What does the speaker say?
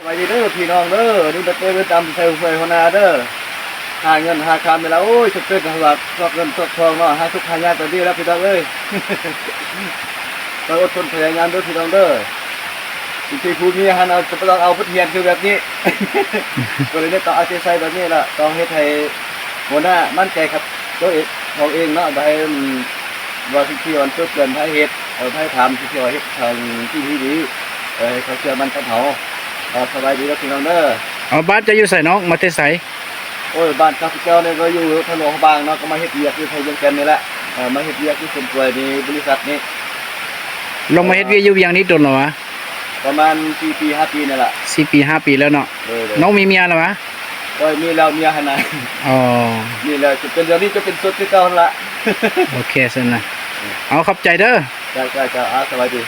ສະບາຍດີເດີພີ່ນ້ອງເດີ ນີ້ດອກເຕີ ເດີ ຕາມໃສ່ຫວຍຫົວໜ້າເດີ ຫາເງິນຫາຄຳນີ້ລະ ໂອ້ຍ ສະເປັດຫາຊອກເງິນຊອກທອງເນາະ ຫາທຸກຫາຍາກແບບນີ້ລະພີ່ນ້ອງເອີຍ ຕ້ອງອົດທົນພະຍາຍາມເດີພີ່ນ້ອງເດີ ບາງທີຜູ້ມີຫັ້ນເອົາ ຈະຕ້ອງເອົາບົດຮຽນຄືແບບນີ້ ກໍເລີຍຕ້ອງເອົາໃຈໃສ່ແບບນີ້ລະ ຕ້ອງເຮັດໃຫ້ຫົວໜ້າໝັ້ນໃຈກັບຕົວເອງ ເຮົາເອງເນາະ ບໍ່ໃຫ້ ວ່າສິ່ງທີ່ມັນເກີດເກີນໃຫ້ເຮັດ ໃຫ້ຖາມສິ່ງທີ່ວ່າເຮັດທາງທີ່ດີໆ ເອີ ໃຫ້ເຂົາເຊື່ອໝັ້ນກັບເຮົາ ເອີ ສະບາຍດີເດີພີ່ນ້ອງເດີ. ເອົາ ບ້ານເຈົ້າຢູ່ໃສນ້ອງ ມາແຕ່ໃສ? ໂອ້ຍ ບ້ານຂ້າພະເຈົ້ານີ້ກໍຢູ່ທາງຫຼວງພະບາງເນາະ ກໍມາເຮັດວຽກຢູ່ທາງວຽງຈັນນີ້ແຫຼະ ເອີ ມາເຮັດວຽກຢູ່ສົວນກ້ວຍນີ້ ບໍລິສັດນີ້ ລອງມາເຮັດວຽກຢູ່ວຽງນີ້ດົນແລ້ວຫວາ? ປະມານສີ່ປີຫ້າປີນີ້ແຫຼະ. ສີ່ປີຫ້າປີແລ້ວເນາະ. ໂດຍໆ. ນ້ອງມີເມຍແລ້ວຫວາ? ໂອ້ຍ ມີແລ້ວ ເມຍຫັ້ນນະ. ອໍ ມີແລ້ວ ຈົນເປັນດຽວນີ້ຈະເປັນໂສດຄືເກົ່າຫັ້ນລະ. ໂອເຄຊັ້ນນະ ເອົາ ຂອບໃຈເດີ. ເຈົ້າໆໆ ອາ ສະບາຍດີ.